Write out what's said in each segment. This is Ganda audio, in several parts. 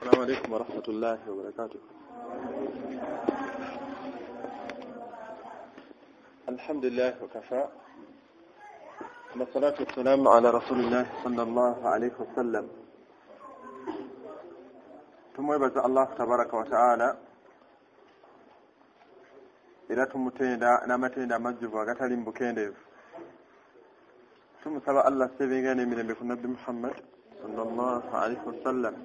السلام عليكم ورحمة الله وبركاته. الحمد لله وكفى، والصلاة والسلام على رسول الله صلى الله عليه وسلم. Tumwebaza Allah tabaraka wa taala, era tumutenda n'amatenda amajjuvu agatali mu bukendeevu. Tumusaba Allah sebengana emirembe ku Nabbi Muhammad sallallahu alaihi wasallam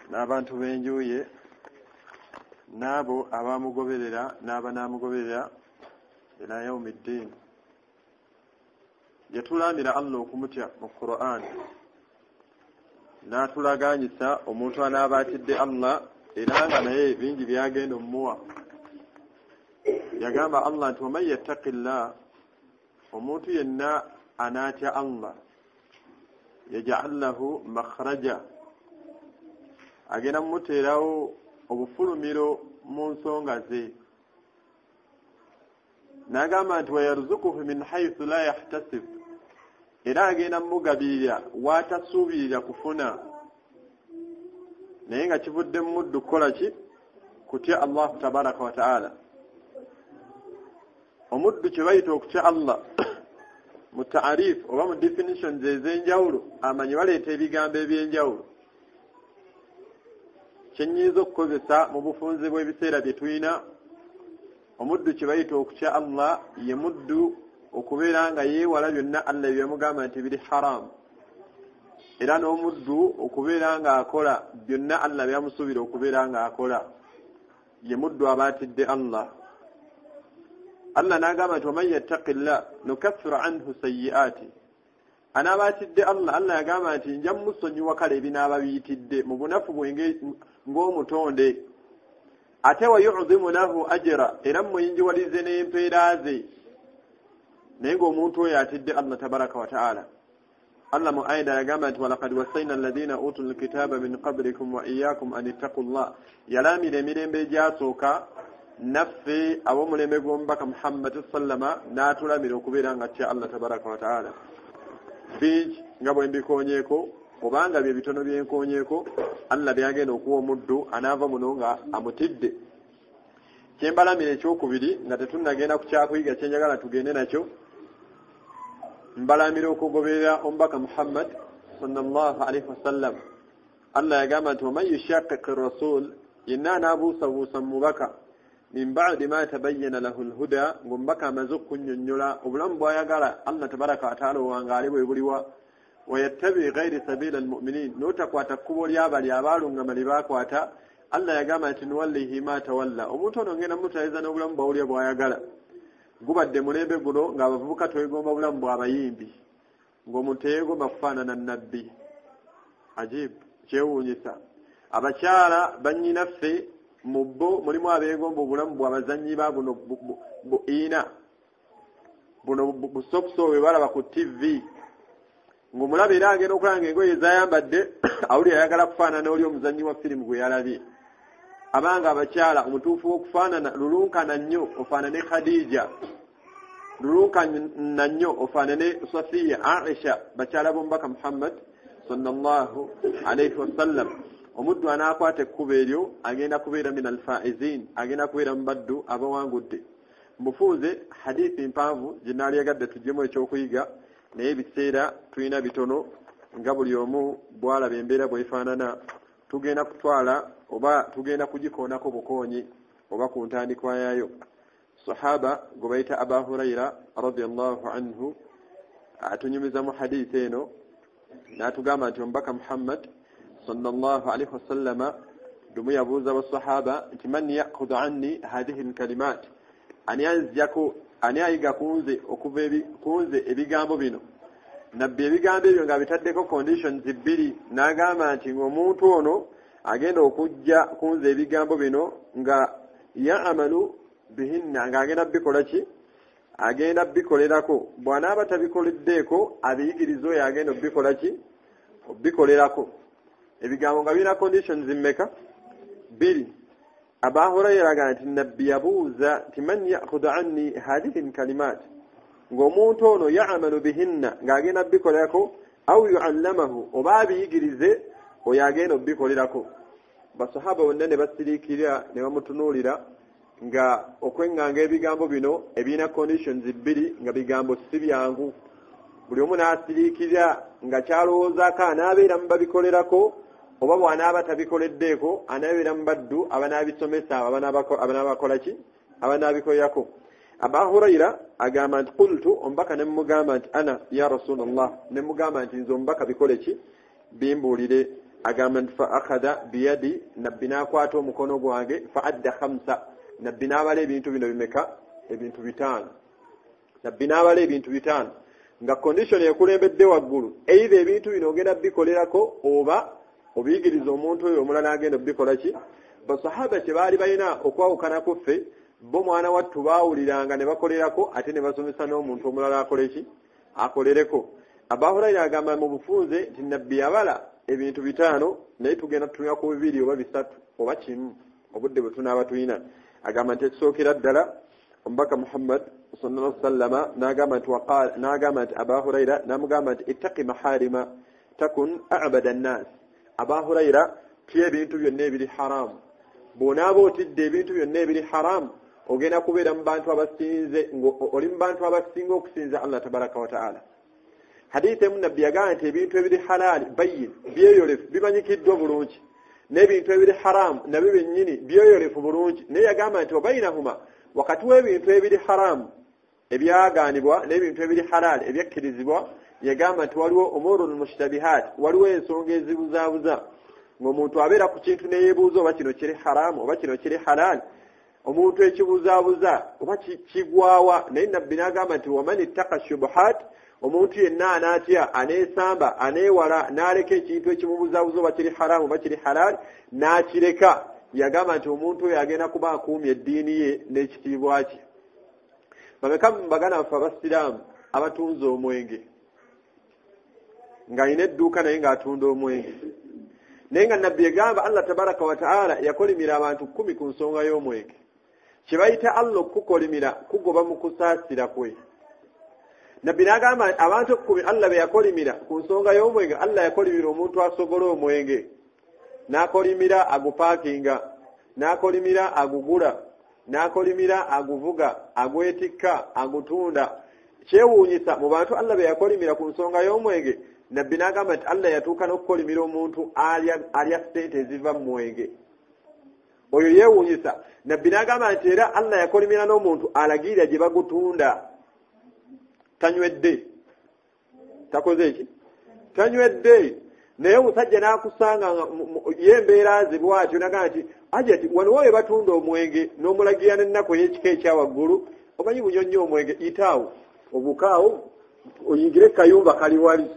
n'abantu b'enjuye n'abo abamugoberera n'abanaamugoberera ila yaumi ddiin. Yatulamira Allah okumutya mu Qur'an, n'atulaganyisa omuntu anaaba atidde Allah era nga naye bingi byagenda omumuwa. Yagamba Allah nti waman yattaqillah, omuntu yenna anaatya Allah, yaj'al lahu makhraja, agenda mumuteerawo obufulumiro mu nsonga ze. N'agamba nti wayarzukuhu min haythu la yahtasib, era agenda mumugabirira w'atasuubirira kufuna, naye nga kivudde mu muddu kukola ki? Kutya Allahu tabaraka wa taala. Omuddu kye bayita okutya Allah mu taarifu oba mu definitions ez'enjawulo, amanyi baleeta ebigambo eby'enjawulo. Kyenyinza okukozesa mu bufunze bw'ebiseera bye tulina, omuddu kye bayita okutya Allah ye muddu okubeera nga yeewala byonna Allah byeyamugamba nti biri haramu, era n'omuddu okubeera ng'akola byonna Allah byamusuubira okubeera ng'akola, ye muddu aba atidde Allah. Allah n'agamba nti waman yattaqillah nukaffiru anhu sayyi'aati, anaaba atidde Allah, Allah yagamba nti nja mmusonyiwa kale ebinaaba biyitidde mu bunafu bwenge ng'omutonde, ate wa yu'zimu lahu ajra, era mmuyinjiwalize n'empeera ze, naye ng'omuntu oyo atidde Allah tabaraka wa taala. Allah mu aya yagamba nti walaqad wassayna alladhina utul kitaba min qablikum wa iyyakum an ittaqullah, yalamira emirembe egyasooka naffe ab'omulembe gw'omubaka Muhammad sallama n'atulamira okubeera nga tya Allah tabaraka wa taala. Bingi nga bwe mbikoonyeeko obanga bye bitono byenkoonyeeko Allah byagenda okuwa omuddu anaava muno nga amutidde. Kyembalamira ekyokubiri nga tetunnagenda ku kyakuyiga kyenjagala tugende nakyo, mbalamira okugoberera omubaka Muhammad sallallahu alaihi wasallam. Allah yagamba nti waman yushaqiqi rasul, yenna anaabuusabuusa mu mubaka min ba'di ma tabayyana lahu lhuda, ng'omubaka amaze okunnyonnyola obulamu bw'ayagala Allah tabaraka wataala owangaale bwe buliwa, wayattabi ghairi sabila almuminin, n'otakwata kkubo ly'abali abaalungama lye baakwata. Allah yagamba nti nuwallihi ma tawalla, omuntu ono ngenda mutaliza n'obulamu bwawulya bw'ayagala. Gubadde mulembe guno ng'abavubuka twegomba bulamu bw'abayimbi, ng'omuntu teyeegomba kufaanana nnabbi. Ajibu, kyewuunyisa. Abakyala bannyinaffe mu bo mulimu abeegomba obulamu bw'abazannyi ba buno buina buno busopuso bwe balaba ku TV, ng'omulaba era agenda okulaba ng'engoye z'ayambadde awulira ayagala kufaanana oli omuzannyi wa firimu gwe yalabye. Abanga abakyala omutuufu w'okufaanana lulunkana nnyo ofaanane Khadija, lulunkana nnyo ofaanane Safiya, Aisha, bakyala b'omubaka Muhammad sallallahu alaihi wasallam. Omuddu anaakwata ekkubo eryo agenda kubeera min alfaizin, agenda kubeera mu baddu abawangudde. Mufunze hadithi mpanvu gye naalyagadde tuggyemu ekyokuyiga, naye ebiseera tulina bitono nga buli omu bw'alaba embeera bw'efaanana. Tugenda kutwala oba tugenda kugikoonako bukoonyi oba ku ntandikwa yaayo. Sahaba gwe bayita Aba Hurayra radiyallahu anhu atunyumiza mu hadithi eno n'atugamba nti omubaka Muhammad sallallahu alaihi wasallama dumu yabuuza basahaba nti man yakhudhu anni hadhihi alkalimat, ani anzijako, ani ayiga kunze okuva kunze ebigambo bino. Nabbi ebigambo ebyo nga bitaddeko conditions bbiri, n'agamba nti ng'omuntu ono agenda okujja kunze ebigambo bino nga ya'amalu bihinna, ng'agenda bikola ki? Agenda bikolerako. Bw'anaaba tabikoleddeeko abiyigiriza oyo agenda obikola ki? Obikolerako. Ebigambo nga birina conditions mmeka? Bbiri. Aba Hurayra agamba nti nabbi yabuuza nti man ya'khudhu anni hadhihi alkalimat, ng'omuntu ono ya'amalu bihinna, ng'agenda bikolerako, au yu'allamahu, oba abiyigirize Oyo agenda obikolerako. Basahaba bonna ne basiriikirira ne bamutunuulira nga okweŋŋanga ebigambo bino ebirina conditions bbiri, nga bigambo si byangu. Buli omu n'asiriikirira nga kyalowoozaako anaabeera mu babikolerako oba bw'anaaba tabikoleddeeko anaabeera mu baddu abanaabisomesa abanaabakola ki, abanaabikolerako. Aba Hurayra agamba nti qultu, omubaka ne mugamba nti ana ya Rasulallah, ne mugamba nti nze omubaka bikole ki, bimbuulire. Agamba nti fa akhadha biyadi, nabbi n'akwata omukono gwange, fa adda khamsa, nabbi n'abala ebintu bino bimeka, ebintu bitaano. Nabbi n'abala ebintu bitaano nga condition ekulembedde waggulu, either ebintu bino ogenda bikolerako oba obiyigiriza omuntu oyo omulala agenda obikola ki. Basahaba kye baali balina okwawukana ku ffe, bo mwana wattu baawuliranga ne bakolerako ate ne basomesa n'omuntu omulala akole ki, akolereko. Aba Hurayra agamba mu bufunze nti nabbi yabala ebintu bitaano, naye tugenda tutunula ku bibiri oba bisatu oba kimu obudde bwe tunaaba tulina. Agamba nti ekisookera ddala omubaka Muhammad sallallahu alaihi wasallama n'agamba nti waqala, n'agamba nti Aba Hurayra n'amugamba nti ittaqi maharima takun a'bada an-nas. Aba Hurayra, tya ebintu byonna ebiri haramu. Bw'onaaba otidde ebintu byonna ebiri haramu, ogenda kubeera mu bantu abasinze, oli mu bantu abasinga okusinza Allah tabaraka wa ta'ala. Hadithi emu nabbi yagamba nti ebintu ebiri halaali bayin, byeyolefu, bimanyikiddwa bulungi, n'ebintu ebiri haramu nabyo byennyini byeyolefu bulungi. Naye yagamba nti wabainahuma, wakati w'ebintu ebiri haramu ebyagaanibwa n'ebintu ebiri halaali ebyakkirizibwa, yagamba nti waliwo umurul mushtabihat, waliwo ensonga ezibuzaabuza, ng'omuntu abeera ku kintu ne yeebuuza oba kino kiri haramu oba kino kiri halaali, omuntu ekibuzaabuza oba kigwawa. Naye nabbi n'agamba nti waman ittaqa shubuhat, omuntu yenna anaatya, aneesamba, aneewala, n'aleka ekintu ekimubuzaabuza oba kiri haramu oba kiri halaali n'akireka, yagamba nti omuntu oyo agenda kuba akuumye eddiini ye n'ekitiibwa kye. Bameka mu baganda baffe abasiraamu abatunze omwenge, ng'alina edduuka naye ng'atunda omwenge, naye nga nabbi yagamba Allah tabaraka wa ta'ala yakolimira abantu 10 ku nsonga y'omwenge. Kye bayita Allah okukolimira kugoba mu kusaasira kwe. Nabbi n'agamba abantu 10 Allah be yakolimira ku nsonga y'omwenge, Allah yakolimira omuntu asogola omwenge, n'akolimira agupaakinga, n'akolimira agugula, n'akolimira aguvuga, agwetikka, agutunda. Kyewuunyisa mu bantu Allah be yakolimira ku nsonga y'omwenge, nabbi n'agamba nti Allah yatuuka n'okukolimira omuntu alya ssente eziva mu mwenge. Oyo yeewuunyisa. Nabbi n'agamba nti era Allah yakolimira n'omuntu alagirira gye bagutunda, tanywedde, takoze ki, tanywedde. Naye omusajja n'akusanga ye embeera ze bw'atyo n'agamba nti ajati wano we batunda omwenge, n'omulagira n'ennaku ey'ekika ekya waggulu, omanyi bunywa nnyo omwenge, yitaawo obukaawo oyingire kayumba kali wali,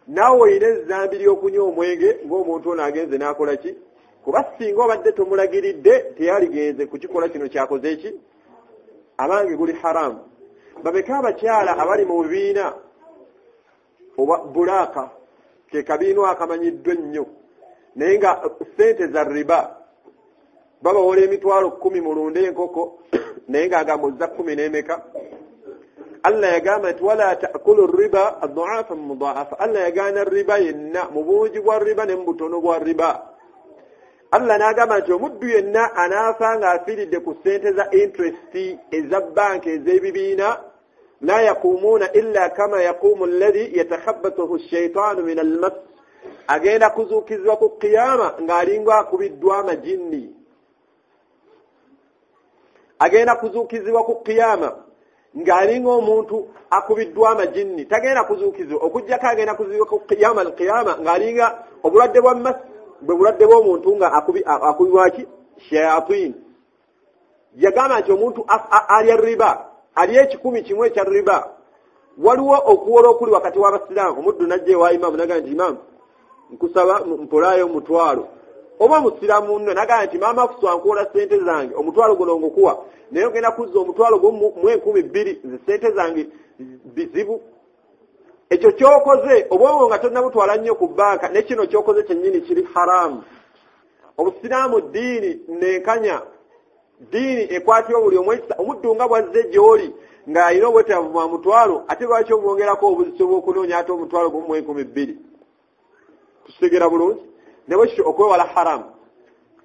naawe oyina ezzambi ly'okunywa omwenge ng'omuntu ono agenze n'akola ki, kuba singa obadde tomulagiridde teyaligenze kukikola kino kyakoze ki, abange guli haramu. Bameka abakyala abali mu bibiina oba bulaaka, ke kabiina akamanyiddwa ennyo, naye nga ssente za riba, babawola emitwalo 10 mulunde enkoko, naye ng'agamba ozza 10 n'emeka. Allah yagamba nti wala ta'kulu riba adha'afan mudha'afa, Allah yagaana riba yenna mu bungi bwa riba ne mu butono bwa riba. Allah n'agamba nti omuddu yenna anaafa ng'afiiridde ku ssente za interest eza banka ez'ebibiina, la yaquumuuna illa kama yaquumu alladhi yatakhabbathuhu ash-shaytaanu min al-mas, agenda kuzuukizibwa ku kiyama ng'alinga akubiddwa amajinni. Agenda kuzuukizibwa ku kiyama ng'alinga omuntu akubiddwa amajinni, tagenda kuzuukizibwa okuggyako agenda kuzuukizibwa ku kiyama al-qiyama ng'alinga obulwadde bwa mas, bwe bulwadde bw'omuntu nga akubibwa ki, shayatin. Yagamba nti omuntu alya riba, alya 10 kimu ekya riba. Waliwo okuwola okuli wakati w'abasiraamu, omuddu n'ajja ewa imaamu n'agamba nti imaamu nkusaba mpolaayo 10,000, oba musiraamu nno n'agamba nti maama akuswa nkuwola ssente zange, 10,000 guno ngukuwa, naye ogenda kuzza 10,000 gumu mu 2,000, nze ssente zange bizibu. Ekyo ky'okoze obwongo nga tonnabutwala nnyo ku bbanka, ne kino ky'okoze kyennyini kiri haramu. Obusiraamu ddiini nenkanya, ddiini ekwatibwa buli omu ekisa. Omuddu nga bw'azze gy'oli ng'alina obwetaavu bwa 10,000, ate lwaki omwongerako obuzito bw'okunoonya ate 10,000 gumu mu 2,000? Tukitegera bulungi. Ne bwekityo okwewala haramu.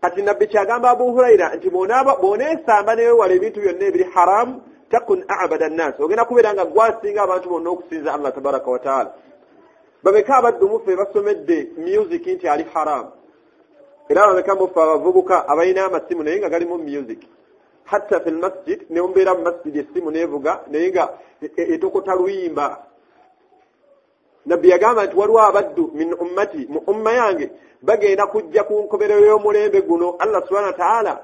Kati Nabbi kyagamba Abu Huraira nti bw'oneesamba newewala ebintu byonna ebiri haramu, takun abada nnas, ogenda kubeera nga gwasinga abantu bonna okusinza Allah tabaraka wataala. Babeka abaddu muffe basomedde music nti ali haramu, era babeka muffe abavubuka abalina amasimu naye nga galimu music. Hatta fi lmasjid, nembeera mu masjid essimu nevuga naye nga etokota luyimba. Nabbi yagamba nti waliwo abaddu min ummati, mu umma yange, bagenda kujja ku nkomerero y'omulembe guno. Allah subhana wataala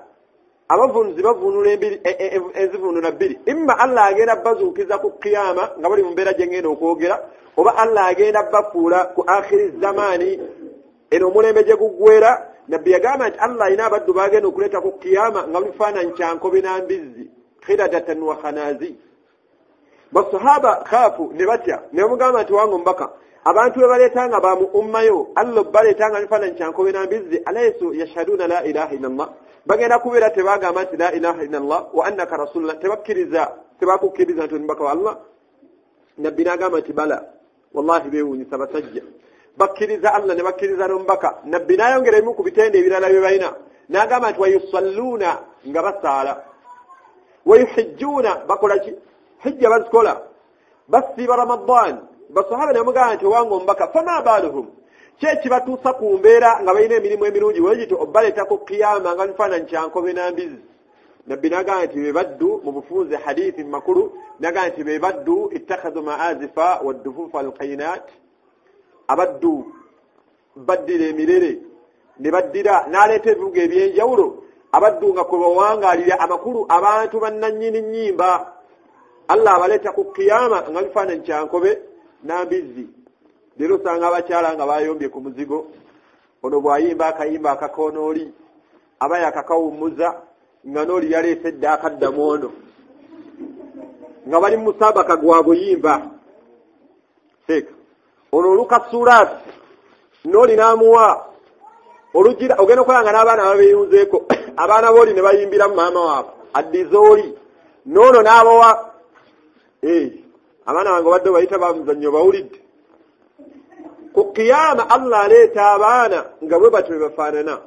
abavunuzi bavunula enzivunula bbiri. Imma Allah agenda bazuukiza ku kiyama nga bali mu mbeera gye ngenda okwogera, oba Allah agenda bafuula ku akhiri zamaani, eno omulembe gye guggwera. Nabbi yagamba nti Allah alina abaddu bagenda okuleeta ku kiyama nga bifaananyi kya nkobe na mbizzi, khiradatan wa khanazi. Basahaba khafu ne batya, ne bamugamba nti wange omubaka, abantu be baleetanga ba mu ummayo Allah baleetanga bifaananyi kya nkobe na mbizzi, alaysu yashhaduna la ilaha illallah, bagenda kubeera tebagamba nti la ilaha illallah wa annaka rasulullah, tebakkiriza, tebakukkiriza nti omubaka wa Allah. Nabbi n'agamba nti bala, wallahi beewuunyisa basajja, bakkiriza Allah ne bakkiriza n'omubaka. Nabbi n'ayongera ebimu ku bitende ebirala bye balina, n'agamba nti wayusalluuna, nga basaala, wayuhijjuuna, bakola ki? Hijja bazikola, basiiba Ramadan. Basahaba ne bamugamba nti owange omubaka, fama baaluhum, ki ekibatuusa ku mbeera nga balina emirimu emirungi wegito obaleeta ku kiyama nga bifaananyi kya nkobe na mbizzi? Nabbi n'agamba nti be baddu, mu bufunze hadithi mu makulu, n'agamba nti be baddu ittakhadhu ma'azifa waddufufa alqainat, abaddu baddira emirere ne baddira, n'aleeta ebibuga ebyenjawulo, abaddu nga kwe bawangaalira, amakulu abantu bannannyini nnyimba. Allah abaleeta ku kiyama nga bifaananyi kya nkobe na mbizzi. Leero osanga abakyala nga bayombye ku muzigo, ono bw'ayimba akayimba akakoona oli, aba yakakawummuza nga n'oli yaleese dda akaddamu ono, nga bali mu musabaka gwa buyimba. Seeka ono olukasuulaasi n'oli n'amuwa olugira, ogenda okulaba nga n'abaana babeeyunzeeko, abaana b'oli ne bayimbira mu maama waabwe addiza oli, n'ono n'abawa. Abaana bange obadde bayita bamuzannyo bawulidde. Ku kiyama Allah aleeta abaana nga bwe batyo bwe bafaanana.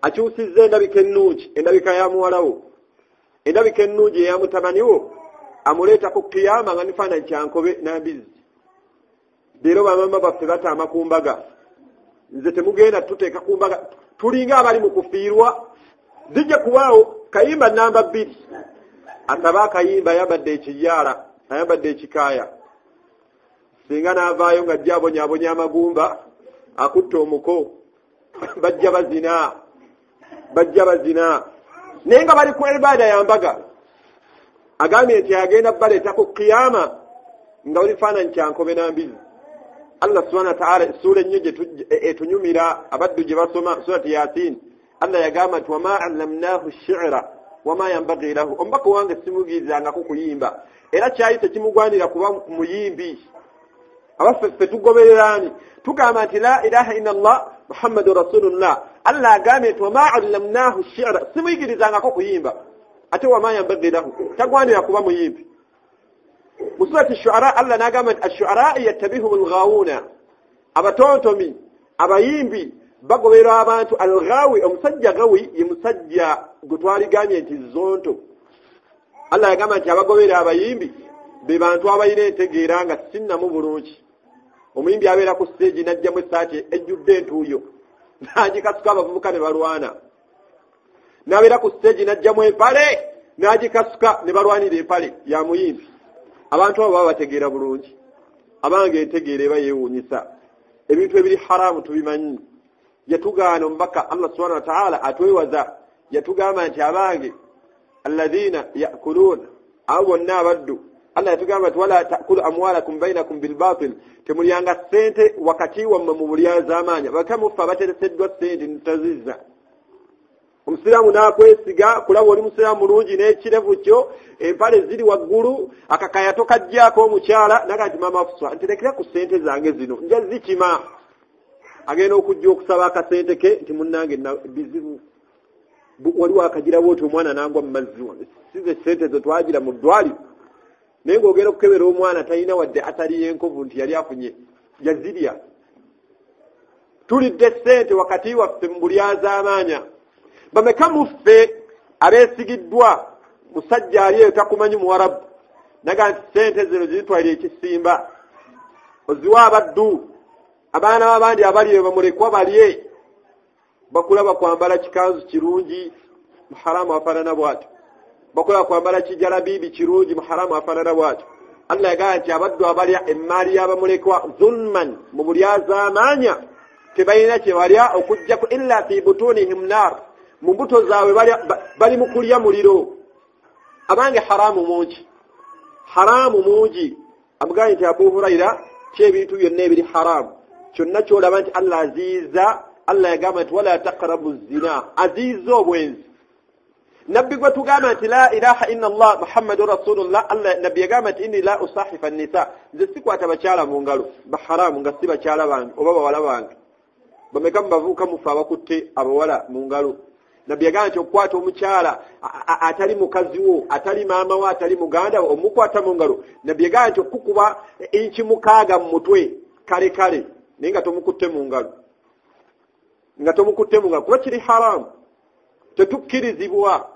Akyusizza endabika ennungi, endabika ya muwalawo, endabika ennungi eya mutabaniwo, amuleeta ku kiyama nga nifaananyi kya nkobe na mbizzi. Leero bamama baffe bataama ku mbaga, nze temugenda tuteeka ku mbaga, tulinga abali mu kufiirwa. Zijja kubaawo kayimba namba 2, asaba akayimba ayambadde ekiyaala, ayambadde ekikaaya, singa n'avaayo nga ajja abonyaabonya amagumba, akutte omuko, bajja bazina, bajja bazina, naye nga bali ku ibaada ya mbaga. Agambye nti agenda baleeta ku kiyama nga bali faananyi kya nkobe na mbizzi. Allah subhanahu wa ta'ala essuula ennyo etunyumira abaddu gye basoma, surati Yasin, Allah yagamba nti wama allamnahu shi'ra wama yanbaghi lahu, omubaka wange simugirizangako kuyimba, era kyali tekimugwanira kuba muyimbi. Abaffe ffe tugobererani? Tugamba nti la ilaha illallah Muhammadu rasulullah. Allah agambye nti wama allamnahu shi'ra, simuyigirizangako kuyimba, ate wama yanbaghi lahu, tagwanira kuba muyimbi. Mu surati Shu'ara Allah n'agamba nti ashu'ara yattabihum alghawuna, abatontomi abayimbi bagoberera abantu. Alghawi, omusajja gawi ye musajja gwe twaligambye nti zonto. Allah yagamba nti abagoberera abayimbi be bantu abalina entegeera nga sinnamu bulungi. Omuyimbi abeera ku siteegi n'ajjamu essaati ejjudde entuuyo n'agikasuka, abavubuka ne balwana. N'abeera ku siteegi n'ajjamu empale n'agikasuka ne balwanira empale ya muyimbi. Abantu abo baba bategeera bulungi. Abange entegeera eba yeewuunyisa. Ebintu ebiri haramu tubimanyi. Yatugaana omubaka Allah subhanahu wa ta'ala atwewaza, yatugamba nti abange alladhina ya'kuluna, abo bonna abaddu. Allah yatugamba nti wala ta'kulu amwalakum bainakum bilbatil, temulyanga ssente wakati wammwe mu bulyazaamaanya. Bakamufe abatereseddwa ssente ntazizza. Omusiraamu n'akwesiga kulaba oli musiraamu mulungi n'ekirevu kyo, empale ziri waggulu, akakaya tokaggyako omukyala, naga nti maama Afuswa nterekera ku ssente zange zino nja zikima. Agenda okujja okusaba akasente ke nti munnange bizibu, waliwo akagira bwoti omwana n'agwa mu mazzi wano, size ssente zo twagira mu ddwaliro. Naye ng'ogenda okukebera omwana talina wadde atali y'enkovu nti yali afunye, yazirya. Tulidde ssente wakati waffe mu bulyazaamaanya. Bameka muffe abeesigiddwa musajja ali eyo takumanyi Muwarabu, naga nti ssente zino zitwalira ekisimba, oziwa abaddu, abaana b'abandi abali eyo bamulekwa balye, bakulaba kwambala kikanzu kirungi, muharamu afaanana bw'atyo, bakulaba kwambala kijalabiibi kirungi, muharamu afaanana bw'atyo. Allah yagamba nti abaddu abalya emmaali y'abamulekwa zulman, mu bulyazaamaanya, tebalina kye balya okuggyako illa fi butunihim nar, mu mbuto zaabwe bali mu kulya muliro. Abange haramu mungi, haramu mungi. Amugambye nti Abu Huraira kyebintu byonna ebiri haramu kyonna kyolaba nti Allah aziiza. Allah yagamba nti wala taqrabu zina, aziiza obwenzi. Nabbi gwe tugamba nti la ilaha illa Allah Muhammadun rasulullah, Allah nabbi yagamba nti inni la usahifa nisa, nze sikwata bakyala mu ngalo baharamu nga si bakyala bange oba bawala bange. Bameka mubavubuka mufe abakutte abawala mu ngalo? Nabbi yagamba nti okukwata omukyala atali mukazi wo, atali maama wo, atali muganda wo, omukwata mu ngalo, nabbi yagamba nti okukuba inchi 6 mu mutwe kale kale, naye nga tomukutte mu ngalo, nga tomukutte mu ngalo, kuba kiri haramu, tetukkirizibwa.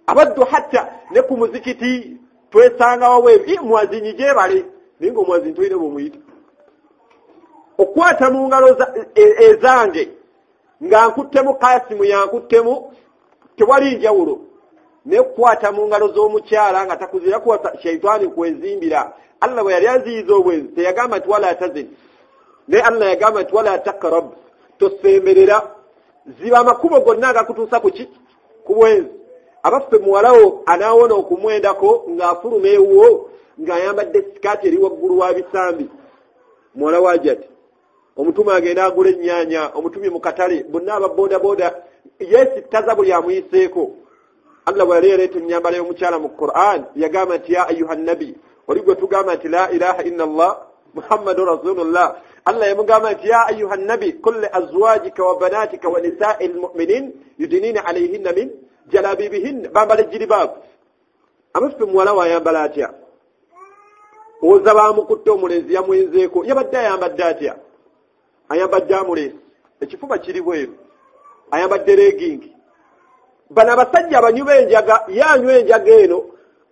Abaddu hatta ne ku muzikiti twesanga wawe mwazinyi gyebale, naye nga omwazinyi tolina bw'omuyita. Okukwata mu ngalo ezange nga nkuttemu Kasimu yankuttemu, tewali njawulo. Naye kukwata mu ngalo z'omukyala nga takuzira kuwasa, shaitaani kwezimbira. Allah bwe yali aziyiza obwenzi teyagamba nti wala tazin, naye Allah yagamba nti wala taqrab, tosemberera. Ziba amakubo gonna agakutuusa ku ki? Ku bwenzi. Abaffe muwalawo anaawona okumwendako ng'afuluma ewuwo ng'ayambadde sikaati eri waggulu wa bisambi. Muwala wa Hajati omutume agenda agula ennyaanya, omutumye mu katale, bonna aba bodaboda yeesittaza buli amuyiseeko. Allah bwe yali ereeta ennyambala y'omukyala mu Qur'an yagamba nti ya ayuha nnabi, oli gwe tugamba nti la ilaha illa Allah Muhammadun rasulullah. Allah yamugamba nti ya ayuha nnabi kulli azwajika wa banatika wa nisa'i lmuminin yudinina alayhinna min jalabibihinna, bambala ejjiribaabu. Abaffe muwala we ayambala atya? Oza bamukutte omulenzi yamwenzeeko, yabadde ayambadde atya? Ayambadde amuleesi, ekifuba kiri bweru, ayambadde legingi. Bano abasajja abanywi b'enjaga, ye anywa enjaga eno,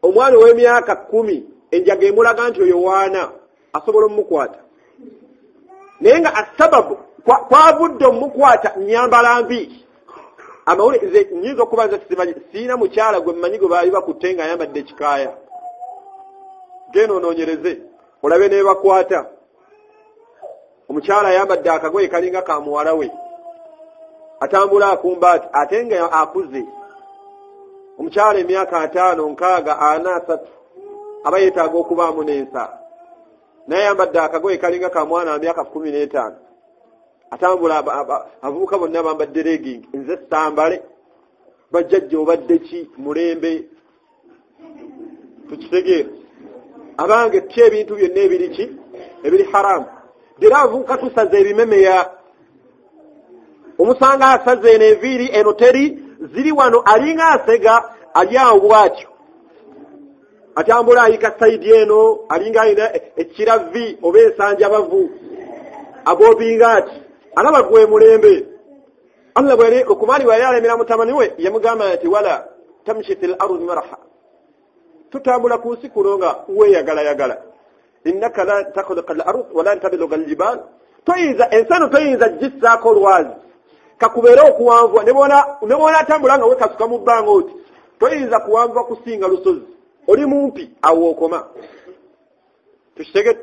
omwana ow'emyaka 10 enjaga emulaga nti oyo waana, asobola omukwata. Naye nga asababu kwavudde omukwata nnyambala mbi. Amawulire nze nnyinza okuba nze simanyi, siina mukyala gwe mmanyi gwe baali bakutte ng'ayambadde ekikaaya. Genda onoonyereze olabe nebakwata. Omukyala ayambadde akagoye kalinga ka muwala we, atambula akumba ati, ate nga akuze. Omukyala emyaka 5, 6, 4, 3 aba yeetaaga okubaamu n'ensa, naye ayambadde akagoye kalinga ka mwana wa myaka 15, atambula. Abavubuka bonna bambadde legging, nze sambale bajjajja obadde ki mulembe? Tukitegeera. Abange ki ebintu byonna ebiri ki ebiri haramu. Era abavubuka tusaze ebimemeya, omusanga asaze eno enviiri eno teri ziri wano, alinga asega ali awo bwatyo, atambula ayika sayidi eno, alinga alina ekiravi oba ensanjabavu, abobinga ati alaba gwe mulembe. Allah bwe Lukumaani bwe yali alemera mutabani we yamugamba nti wala tamshi fil ardi maraha, tutambula ku nsi kuno nga weeyagalayagala. Innaka la takhluqa al ard wa lan tablugha al jibal, toyinza ensano toyinza gissaako olwazi kakubeere okuwanvuwa, ne bw'ona atambula nga weekasuka mu bbanga oti toyinza kuwanvuwa kusinga lusozi, oli mumpi awo okoma. Tukitege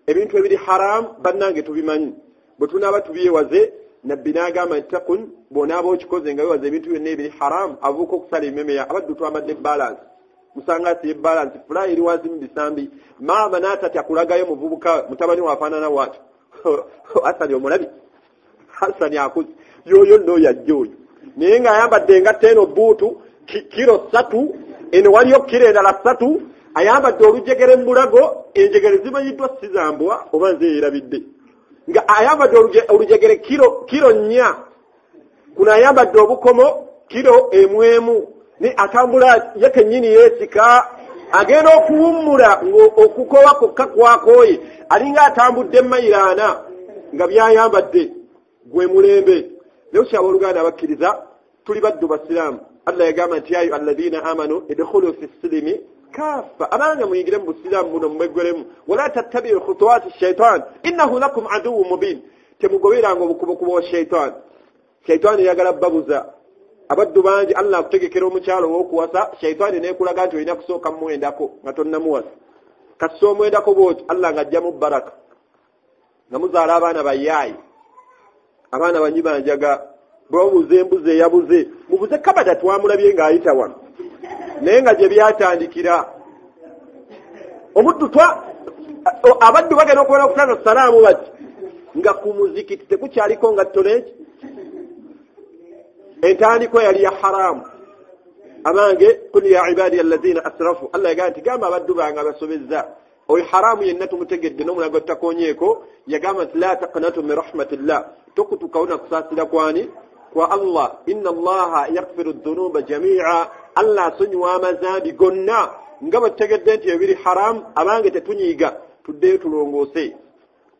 ebintu ebiri haramu bannange tubimanyi, bwe tunaaba tubyewaze. Nabbi n'agamba nti takun, bw'onaaba okikoze nga weewaze ebintu byonna ebiri haramu, avuuka okusala ebimemeya. Abaddu twambadde balance, musanga asiye balance, fulayi eri wansi mu bisambi, maama n'atatya kulagayo muvubuka mutabani we afaanana bw'atyo. Hasani omulabi, Hasani akuze yoyo nno yajja oyo, naye ng'ayambadde engatto eno buutu kiro 3, eno waliyo kiro endala 3, ayambadde olujegere mu bulago, enjegere zimanyiddwa si za mbwa oba nze yeerabidde, nga ayambadde olujegere kiro 4, kuno ayambadde obukomo kiro 1 ne atambula ye kennyini yeesika, agenda okuwummula ng'okukowa kwokka kwakooye, alinga atambudde mayiro 4. Nga byayambadde gwe mulembe. Naye kyaba oluganda abakkiriza, tuli baddu basiraamu. Allah yagamba nti ya ayuha alladhina amanu idkhulu fi silimi kafa, abanga muyingire mu busiraamu muno mweggweremu. Wala tattabiu khutuwati shaitan innahu lakum aduwu mubin, temugoberanga obukubokubo bwa shaitan. Shaitani yagala babuza abaddu bangi. Allah akutegekera omukyalo ow'okuwasa, shaitani nekulaga nti olina kusooka mumwendako nga tonnamuwasa. Kasita omwendako bwoti, Allah ng'ajjamu baraka, nga muzaala abaana bayaayi, abaana banywi banjaga. Bwebabuuza embuzi eyabuze, mubuze kabada twamulabye ng'ayita wano, naye nga gye byatandikira. Omuddu twa abaddu bagenda okubona okutanga salaamu bati nga ku muzikiti tekukyaliko nga ttoleki. Entandikwa yali ya haramu. Abange, kul ya ibadiya allazina asrafu, Allah yagamba nti gamba abaddu bange abasobezza. Oyo haramu yenna tumutegedde n'omulago tutakonyeeko. Yagamba nti la taqnatu min rahmatillah, tokutukawo na kusaasira kwani kwa Allah. Inna allaha yaghfiru dhunuba jamia, Allah asonyiwa amazambi gonna. Nga bwe tutegedde nti ebiri haramu, abange tetunyiiga, tuddeyo tulongoose,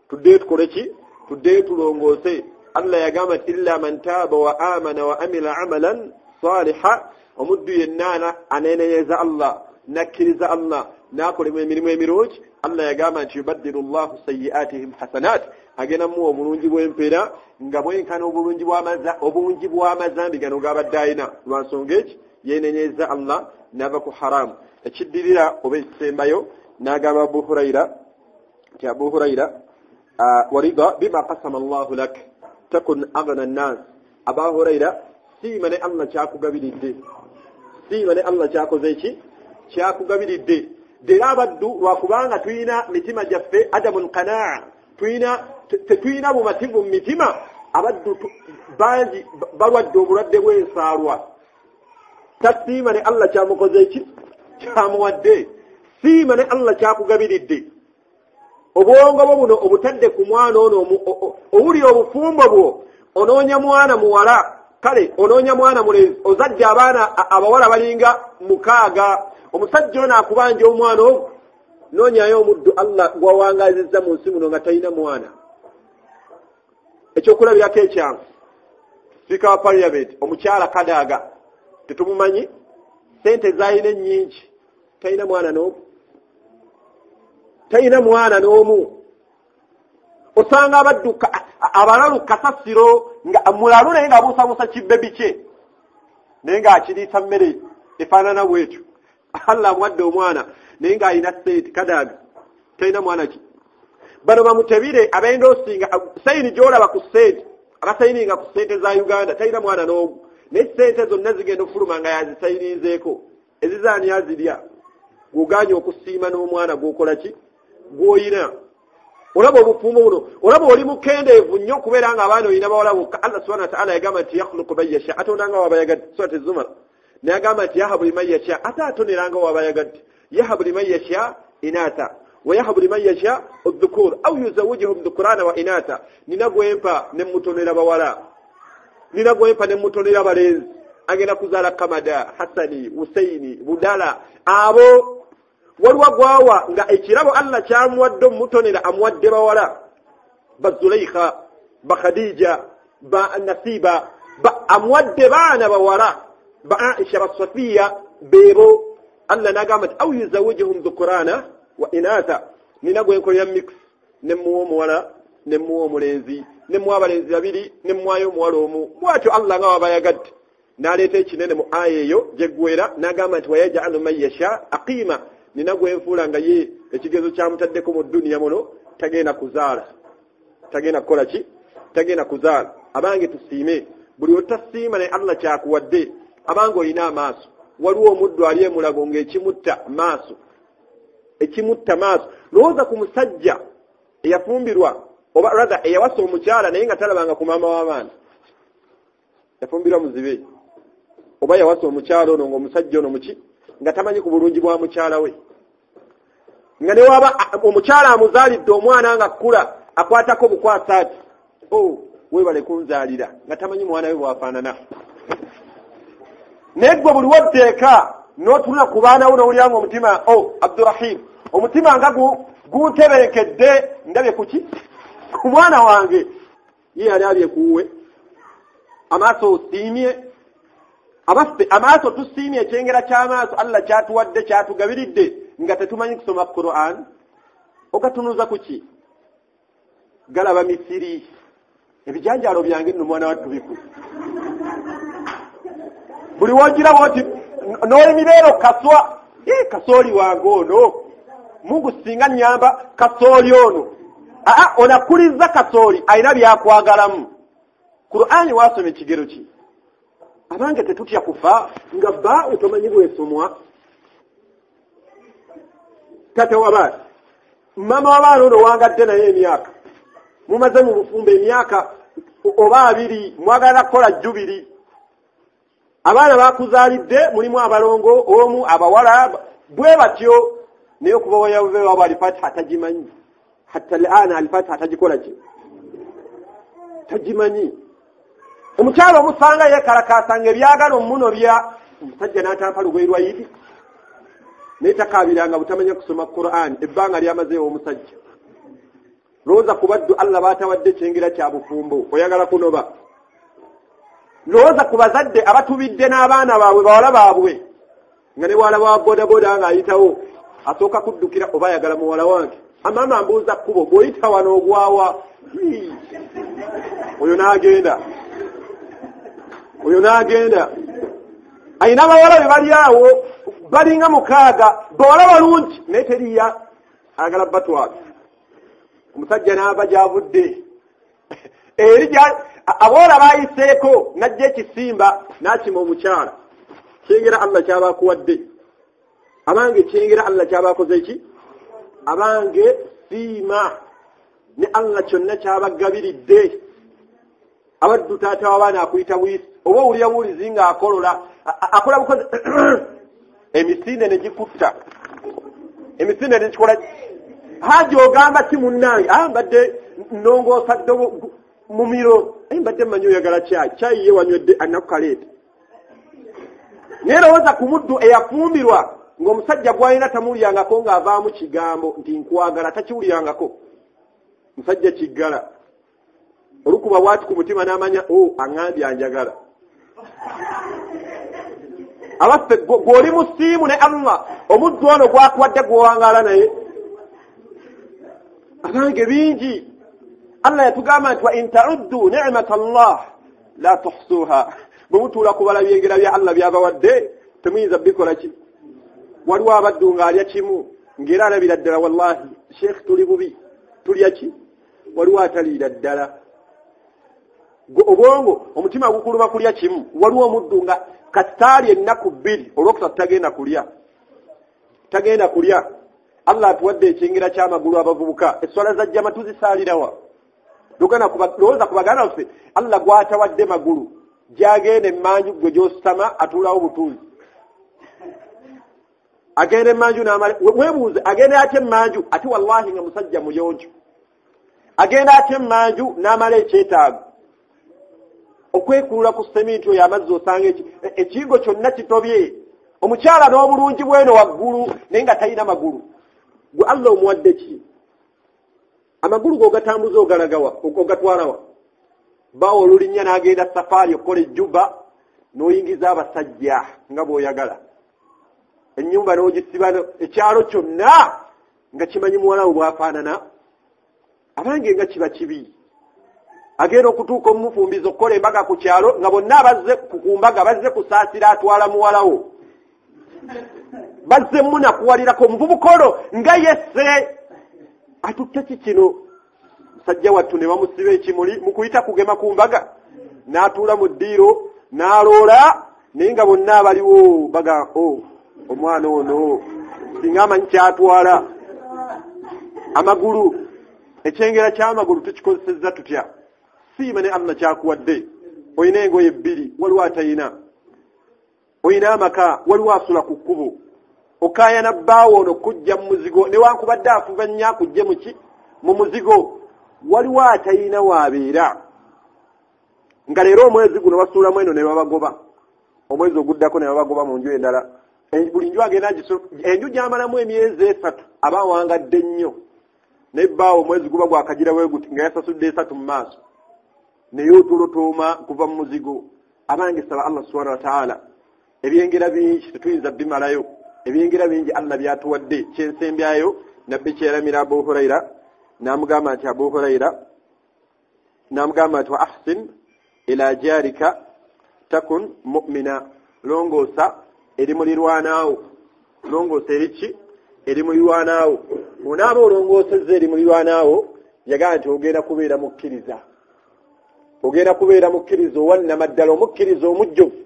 tuddeyo tukole ki? Tuddeyo tulongoose. Allah yagamba nti illa man taaba wa amana wa amila amalan saliha, omuddu yenna aneenenyeza Allah, nakkiriza Allah, n'akolemu emirimu emirungi, Allah yagamba nti yubaddiru llahu sayiatihim hasanat, agenda muwa obulungi bw'empeera nga bwenkana obulungi bw'amazambi gano gabadde alina. Lwa nsonga eki? Yeenenyeza Allah n'ava ku haramu. Ekiddirira oba ekisembayo, n'agamba Abu Huraira nti Abu Huraira, warida bima kasama llahu lak takun agna nnas. Aba Huraira, siima ne Allah kyakugabiridde, siima ne Allah kyakoze eki? Kyakugabiridde. Dera abaddu lwakubanga tulina mitima gyaffe adamu lqanaa, tetulina bumativu mu mitima. Abaddu bangi balwadde obulwadde bw'ensaalwa, tasiima ne Allah kyamukoze eki? Kyamuwadde. Siima ne Allah kyakugabiridde. Obwongo bwo buno obutadde ku mwana ono, owulira obufumbo bwo, onoonya mwana muwala, kale onoonya mwana mulenzi, ozadde abaana abawala balinga 6. Omusajja ono akubanja omwana ogwo, noonyayo omuddu Allah gwawangazizza mu nsi muno nga talina mwana. Ekyokulabirako ekyangu, sipiika wa parliament omukyala Kadaaga tetumumanyi, sente zalina ennyingi, talina mwana n'omu, talina mwana n'omu. Osanga abaddu abalalu kasasiro, nga mulalu naye ng'abuusabuusa kibbebi kye, naye ng'akiriisa mmere efaanana bwetyo. Allah amuwadde omwana naye ng'alina sente. Kadaaga talina mwana ki? Bano bamutebire abendoosinga sayini gy'olaba ku sente, abasayininga ku sente za Uganda, talina mwana n'omu, naye sente zonna zigenda okufuluma nga yazisayininzeeko. Ezizaani azirya? Gw'ogaanye okusiima n'omwana gw'okola ki? Gw'oyina. Olaba obufumbo buno, olaba oli mukendeevu nnyo okubeera nga abaana olina bawala bokka. Allah subhanahu wa ta'ala yagamba nti yakhluqu man yasha, atonda nga waba yagadde. Surat Zumar nayagamba nti yahabu liman yasha, ate atonera nga waba yagadde. Yahabu liman yasha inatha wa yahabu liman yasha adh-dhukur aw yuzawwijuhum dhukrana wa inatha. Nina gwempa ne mutonera bawala, nina gwempa ne mutonera balenzi, agenda kuzaala Kamada, Hasani, Husaini, Budala. Abo waliwo gwawa nga ekirabo Allah kyamuwadde omutonera, amuwadde bawala, ba Zulaikha, ba Khadija, ba Nasiba, amuwadde baana bawala, ba Aisha, ba Safiya, beebo. Allah n'agamba nti aw yuzawijuhum dhukurana wa inatha, nina gwenkolera mix, ne muwa omuwala ne muwa omulenzi, ne muwa abalenzi babiri ne muwayo omuwala omu. Bwatyo Allah nga waba yagadde. N'aleeta ekinene mu aya eyo gyeggwera n'agamba nti wayajalu man yasha aqima, nina gwenfuula nga ye ekigezo kyamutaddeko mu dduniya muno tagenda kuzaala, tagenda kukola ki? Tagenda kuzaala. Abange tusiime. Buli otasiima naye Allah kyakuwadde. Abange olina amaaso, waliwo omuddu ali emulago ng'ekimutta maaso, ekimutta maaso. Lowooza ku musajja eyafumbirwa, oba rather eyawasa omukyala naye nga talabanga ku maama w'abaana. Yafumbirwa muzibe, oba yawasa omukyala ono ng'omusajja ono muki, nga tamanyi ku bulungi bwa mukyala we, nga ne waba omukyala amuzaalidde omwana nga kkula akwatako bukwasa ati o weebale kunzaalira, nga tamanyi mwana we bw'afaanana. Naye ggwe buli woddeeka n'otunula ku baana wo n'owulira nga omutima, o Abdurahim, omutima nga guntebenkedde, ndabye kuki? Ku mwana wange ye yali alye kuwe. Amaaso osiimye, abaffe amaaso tusiimye ekyengera ky'amaaso Allah kyatuwadde kyatugabiridde nga tetumanyi kusoma Qur'an. Ogatunuza kuki? Galaba misiri. Ebijanjaalo byange nno mwana wattu biku. Buli wogiraba oti n'oyimirero kaswa, kasooli wange ono. Mungu singa nnyamba kasooli ono. Aa, onakuliza kasooli alina byakwagalamu. Qur'ani wasoma ekigero ki? Abange tetutya kufa nga ba otomanyi bwesomwa. Tate w'abaana, mama w'abaana ono wangadde naye emyaka, mumaze mu bufumbo emyaka oba 2, mwagala kukola jubiri. Abaana bakuzaalidde mulimu abalongo omu abawala bwe batyo, naye okuva wayave waabo Alifatiha tagimanyi. Hatta al-ana Alifatiha tagikola ki? Tagimanyi. Omukyala omusanga yeekalakaasanga ebyagala omuno bya omusajja n'atampa lugoye lwa Idi, naye takaabiranga butamanya kusoma Qur'an ebbanga lyamazeewo omusajja. Lowooza ku baddu Allah baatawadde ekyengera kya bufumbo, oyagala kunoba. Lowooza ku bazadde abatubidde n'abaana baabwe bawala baabwe, nga ne bw'alaba wa bodaboda ng'ayitawo asooka kuddukira oba ayagala muwala wange. Amaama mbuuza kkubo, bw'oyita wano ogwawa. Oyo n'agenda, oyo n'agenda. Ayina abawala be bali awo balinga 6, bawala balungi naye teriya ayagala batwala. Omusajja n'ava gy'avudde eri abawala bayiseeko n'ajja ekisimba n'akima omukyala. Kyengera Allah ky'abakuwadde. Abange kyengera Allah ky'abakoze ki? Abange siima ne Allah kyonna ky'abagabiridde. Abaddu taata w'abaana akuyita buyisi, oba owulira buwulizi ng'akolola, akola bukozi emisinde ne gikutta, emisinde ne gikola. Haji ogamba ki munnange? Mbadde nnongoosa ddobo mumiro, mbadde mmanyi oyagala caayi, caayi ye wanywedde anakukaleeta. Naye lowooza ku muddu eyafumbirwa ng'omusajja gw'alina tamuwulyangako ng'avaamu kigambo nti nkwagala, takiwulyangako. Musajja kiggala olukuba bw'ati ku mutima n'amanya aŋŋambye anjagala. Abaffe gw'oli musiimu ne Allah omuddu ono gwakuwadde gw'owangaala naye. Abange bingi. Allah yatugamba nti wa in ta'uddu ni'mata Allah la tuhsuha. Bwe mutuula kubala byengera bya Allah by'abawadde temuyinza bikola ki? Waliwo abaddu ng'alya kimu ng'era alabira ddala, wallahi sheikh tuli bubi, tulya ki? Waliwo ataliira ddala. Obwongo omutima gukuluma kulya kimu. Waliwo omuddu nga kasitaali ennaku 2 olwokusatu tagenda kulya, tagenda kulya. Allah atuwadde ekyengera ky'amagulu abavubuka, esswala za jjama tuzisaalirawa? Lowooza ku baganda baffe Allah gw'atawadde magulu, gy'agenda emmanju gwe gy'ositama atuulawo butuuzi. Agenda emmanju n'amala, weebuuze agenda atya emmanju ate wallahi nga musajja muyonjo. Agenda atya emmanju n'amala ekyetaago okwekulula ku seminti oyo amazzi osanga ekiyigo kyonna kitobye. Omukyala n'obulungi bweno waggulu naye nga talina magulu. Gwe Allah omuwadde ki? Amagulu g'ogatambuza ogalagawa, ogatwalawa? Bawo olulinnya n'agenda safaari okukola ejjuba n'oyingiza abasajja nga bw'oyagala. Ennyumba n'ogisiba, ekyalo kyonna nga kimanyi muwala wo bw'afaanana. Abange nga kiba kibi. Agenda okutuuka omufumbiza okukola embaga ku kyalo nga bonna abazze ku mbaga bazze kusaasira atwala muwala wo. Bazze munakuwalirako omuvubuka ono nga yesse atutte ki kino? Musajja wattu ne bamusiba ekimuli mu kuyita kugema ku mbaga n'atuula mu ddiiro n'aloola, naye nga bonna abaliwo baga omwana ono singa amanyi kyatwala. Amagulu, ekyengera ky'amagulu tukikozesezza tutya? Siima ne Allah kyakuwadde. Olina engoye 2, waliwo atayina. Olina amaka, waliwo asula ku kkubo. Okaayana bbaawo ono kujja mu muzigo, newankubadde afuba nnyo akujje mu ki? Mu muzigo. Waliwo atayina waabeera. Nga leero omwezi guno basuulamu eno ne babagoba, omwezi oguddako ne babagoba mu nju endala. Buli nju agenda enju gy'amalamu emyezi 3 aba awangadde nnyo. Naye bbaawo omwezi guba gwakagira bwe guti nga yasasudde 3 mu maaso, naye otulotooma kuva mu muzigo. Abange, saba Allah subhanahu wa ta'ala. Ebyengera bingi tetuyinza bimalayo, ebyengera bingi Allah byatuwadde. Kyensembyayo, nabbi kyeyalamira Abu Huraira n'amugamba nti, Abu Huraira n'amugamba nti, wa ahsin ila jarika takun mu'mina, longoosa eri mulirwanaawo. Longoosa eriki? Eri mulirwanaawo. Onaaba olongoosezza eri mulirwanaawo, yagamba nti ogenda kubeera mukkiriza, ogenda kubeera mukkiriza owannamaddala, omukkiriza omujjuvu.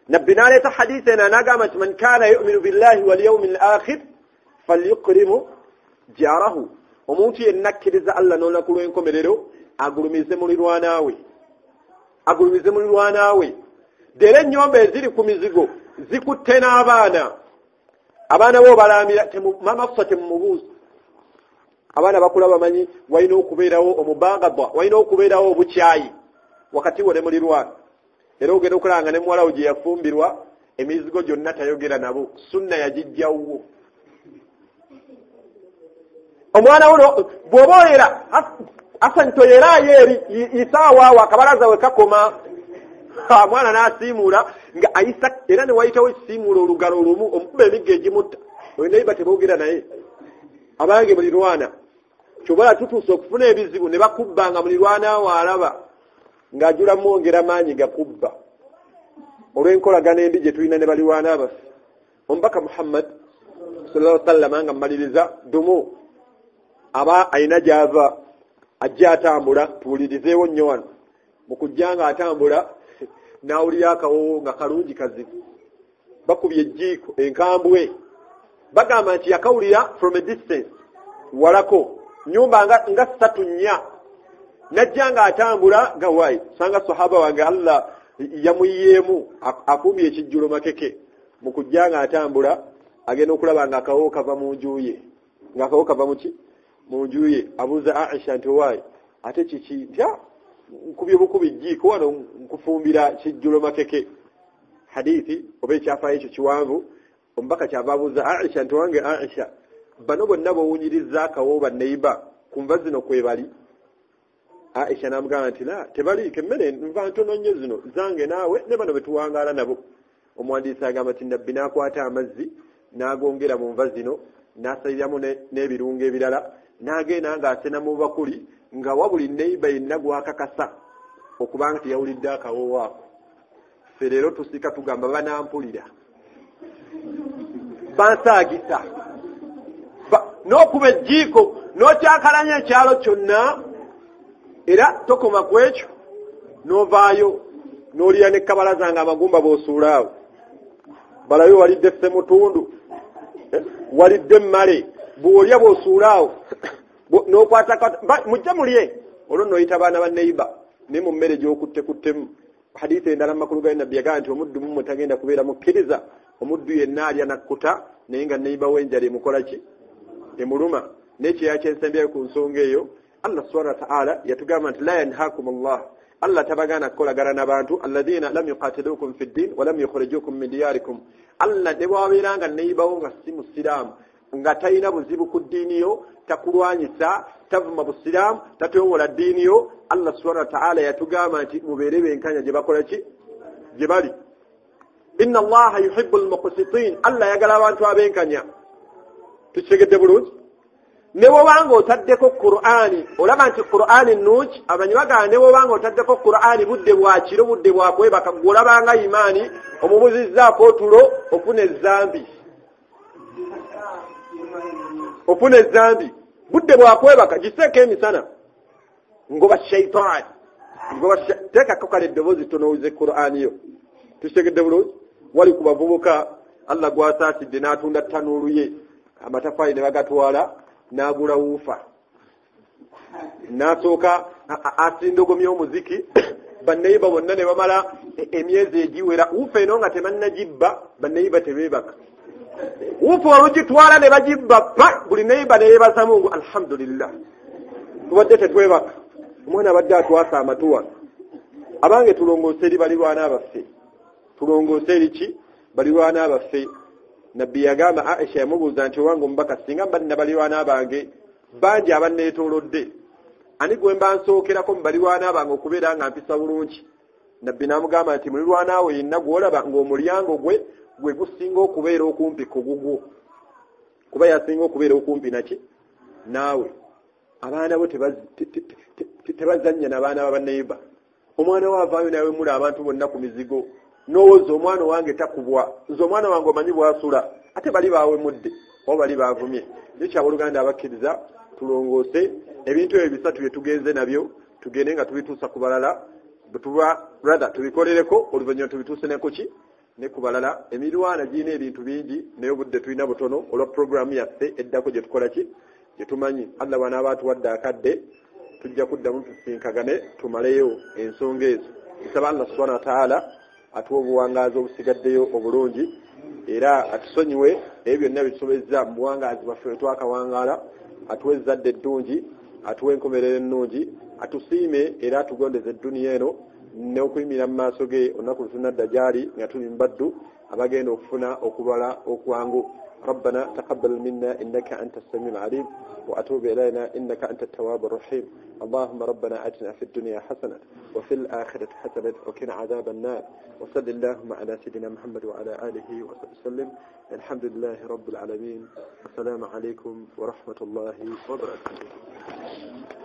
Nabbi n'aleeta hadisi eno n'agamba nti, man kaana yuminu billahi wal yaumi l akhir falyukrimu jarahu, omuntu yenna akkiriza Allah n'olunaku lw'enkomerero agulumize mulirwanaawe, agulumize mulirwanaawe. Dera ennyomba eziri ku mizigo zikutte n'abaana, abaana bo balamira mama fusa temumubuuza. Abaana bakula bamanyi walina okubeerawo omubangabwa, walina okubeerawo obukyayi wakati wo ne mulirwana. Era ogenda okulaba nga ne muwala wo gye yafumbirwa emizigo gyonna tayogera nabo, sunna yagijjawo. Omwana wo bw'oba oyera Hasani toyeraayo eri isaawa awo akabalaza we kakoma, omwana n'asiimuula nga ayisa, era ne wayitawo ekisiimuula olugalo olumu omukuba emiggo egimutta, oyo nayiba teboogera naye. Abange, mulirwana kyobala tutuuse okufuna ebizibu ne bakubba nga mulirwana wo alaba ng'ajula mwongera maanyi gakubba olw'enkolagana embi gye tulina ne balirwana baffe. Omubaka Muhammad sallallahu alaihi wasallam nga mmaliriza, dumu aba alina gy'ava ajja atambula, tuwulirizeewo nnyo wano. Mu kujja nga atambula n'awulira akawoowo nga kalungi kazibu, bakubye ejjiiko enkambwe. Bagamba nti yakawulira from a distance, walako nyumba nga 3 4, najja nga atambula nga wayi sanga sahaba wange Allah yamuyiyeemu akumbye ekijjulo makeke. Mu kujja nga atambula agenda okulaba nga akawoowo kava mu nju ye, nga akawoowo kava muki mu nju ye. Abuuza Aisha nti wayi ate kiki? Nti nkubye bukubi jjiiko wano nkufumbira kijjulo makeke. Hadithi oba ekyafaayo ekyo kiwanvu. Omubaka kyava abuuza Aisha nti wange Aisha, bano bonna bowunyiriza akawoowo banneiba ku nva zino kwe bali? Aisha n'amugamba nti la, tebaliiko, emmere nva ntono nnyo zino zange naawe ne bano betuwangaala nabo. Omuwandiisi agamba nti nabbi n'akwata amazzi n'agongera mu nva zino n'asaliramu n'ebirungo ebirala, n'agenda ng'asena mu bakuli nga wabuli neiba yenna gwakakasa okubanga teyawulidde akawoowo ako. Ffe leero tusika tugamba banampulira, bansaagisa, n'okuba ejjiiko n'okyakalanya ekyalo kyonna. Era tokoma ku ekyo, n'ovaayo n'olya ne kabalaza nga amagumba bw'osuula awo, balabe walidde ssemutundu, walidde emmale, bw'olya bw'osuula awo n'okwata mujje mulye, olwo n'oyita baana ba neiba ne mu mmere gy'okuttekuttemu. Hadithi endala mu makulu ga nabbi yagamba nti omuddu mumwe tagenda kubeera mukkiriza omuddu yenna alya nakkuta naye nga neiba w'enjala emukola ki? Emuluma. N'ekyeya kyensembyayo ku nsonga eyo, Allah subhanahu wa ta'ala yatugamba nti la yanhakum Allah, Allah tabagaana kukolagana n'abantu alladhina lam yuqatilukum fi ddin wa lam yukhrijukum min diyarikum. Allah ne bw'abeera nga neibawo nga si musiraamu, nga talina buzibu ku ddiini yo, takulwanyisa, tavuma busiraamu, tatyobola ddiini yo, Allah subhanahu wa ta'ala yatugamba nti mubeere benkanya gye bakola ki? Gye bali. Inna Allaha yuhibbu al-muqsitin, Allah ayagala abantu abenkanya. Tukitegedde bulungi? Ne bw'obanga otaddeko Qur'ani, olaba nti Qur'ani nnungi, amanyi bagamba ne bw'obanga otaddeko Qur'ani budde bwa kiro, budde bwa kwebaka, ggwe olabanga imaani omubuzizzaako otulo, ofuna ezambi, ofuna ezambi. Budde bwa kwebaka, giseeko emisana ngoba shaitaani, ngoba teekako kale eddoboozi tonowuze Qur'ani yo. Tukitegedde bulungi? Wali ku bavubuka Allah gw'asaasidde n'atunda ttanuulu ye, amatafaali ne bagatwala, n'agula wuufa, n'asooka asindogomya omuziki, banneyiba bonna ne bamala emyezi egiwera wuufa eno nga tebannagibba, banneyiba tebeebaka. Wuufa olugitwala ne bagibba pa, buli neyiba ne yeebaza Mungu, alhamdulillah tubadde tetwebaka, omwana abadde atwasa amatu wano. Abange, tulongoose eri balirwana baffe, tulongoose eri ki? Balirwana baffe. Nabbi yagamba, Aisha yamubuuza nti owange omubaka, singa mba nina balirwana bange Bangi abanneetoolodde, ani gwe mba nsookerako mu balirwana bange okubeera nga mpisa bulungi? Nabbi n'amugamba nti mulirwanaawo yenna gw'olaba ng'omulyango gwe gwe gusinga okubeera okumpi ku gugwo, kuba yasinga okubeera okumpi naki naawe. Abaana bo tebazannya n'abaana b'abaneiba. Omwana we avaayo nawemula abantu bonna ku mizigo, n'owooza omwana wange takubwa, nze omwana wange omanyi bw'asula, ate bali baawemudde oba bali baavumye. Naye kyabooluganda abakkiriza, tulongoose ebintu ebyo bisatu bye tugenze nabyo, tugende nga tubituusa ku balala, bwetuba rather tubikolereko, oluvannyuma tubituuse ne kuki ne ku balala. Emirwana girina ebintu bingi, naye obudde tulina butono olwa puroguramu yaffe eddako gye tukola ki gye tumanyi. Allah bw'anaaba atuwadde akadde, tujja kuddamu tusinkagane tumaleyo ensonga ezo. Nsaba Allah subhanahu wataala atuwe obuwangaazi obusigaddeyo obulungi, era atusonyiwe ebyo byonna byetusobezza mu buwangaazi bwaffe bwe twakawangaala, atuwe ezzadde eddungi, atuwe enkomerero ennungi, atusiime era atugondeze edduniya eno n'okuyimirira mu maaso ge olunaku lwe tunadda gy'ali nga tuli mu baddu abagenda okufuna okubala okwangu. ربنا تقبل منا إنك أنت السميع العليم، وأتوب إلينا إنك أنت التواب الرحيم. اللهم ربنا أتنا في الدنيا حسنة وفي الآخرة حسنة وقنا عذاب النار، وصل اللهم على سيدنا محمد وعلى آله وصحبه وسلم. الحمد لله رب العالمين، والسلام عليكم ورحمة الله وبركاته.